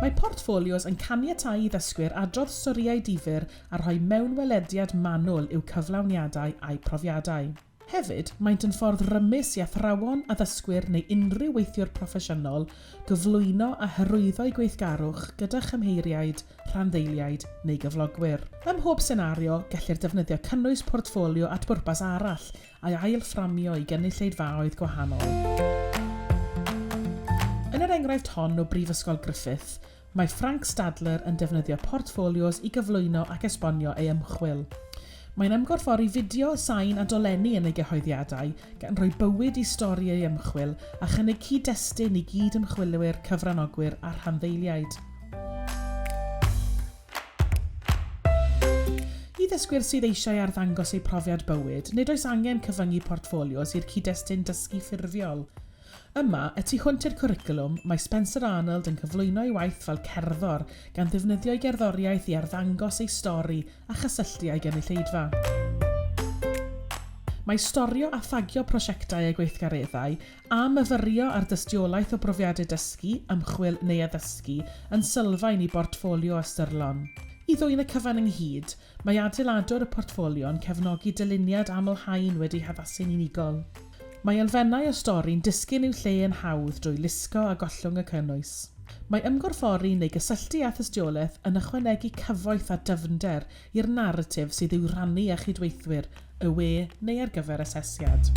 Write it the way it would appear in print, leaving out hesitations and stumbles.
Mae portffolios yn caniatáu i ddysgwyr adrodd storïau difyr a rhoi mewnwelediad manwl i'w cyflawniadau a'u profiadau. Hefyd, maent yn ffordd rymus i athrawon, addysgwyr neu unrhyw weithiwr proffesiynol gyflwyno a hyrwyddo'u gweithgarwch gyda chymheiriaid, rhanddeiliaid neu gyflogwyr. Ym mhob senario, gellir defnyddio cynnwys portffolio at bwrpas arall a'i ail-fframio i gynulleidfaoedd gwahanol. Yn yr enghraifft hon o Brifysgol Griffith, Mae Frank Stadler yn defnyddio portffolios i gyflwyno ac esbonio ei ymchwil. Mae'n ymgorffori fideo, sain a dolenni yn ei gyhoeddiadau, gan roi bywyd i stori ei ymchwil a chynnig cyd-destun i gyd-ymchwilwyr, cyfranogwyr a rhanddeiliaid. I ddysgwyr sydd eisiau arddangos eu profiad bywyd, nid oes angen cyfyngu portffolios i'r cyd-destun dysgu ffurfiol. Yma, y tu hwnt i'r cwricwlwm, mae Spencer Arnold yn cyflwyno ei waith fel cerddor, gan ddefnyddio'i gerddoriaeth i arddangos ei stori a chysylltu â'i gynulleidfa. Mae storio a thagio prosiectau a gweithgareddau, a myfyrio ar dystiolaeth o brofiadau dysgu, ymchwil neu addysgu yn sylfaen i bortffolio ystyrlon. I ddwyn y cyfan ynghyd, Mae adeiladwr y portffolio'n cefnogi dyluniad aml-haen wedi haddasu'n unigol. Mae elfennau o stori'n disgyn i'w lle yn hawdd drwy lusgo a gollwng y cynnwys. Mae ymgorffori neu gysylltu â thystiolaeth yn ychwanegu cyfoeth a dyfnder i'r naratif sydd i'w rannu â chydweithwyr, y we neu ar gyfer asesiad.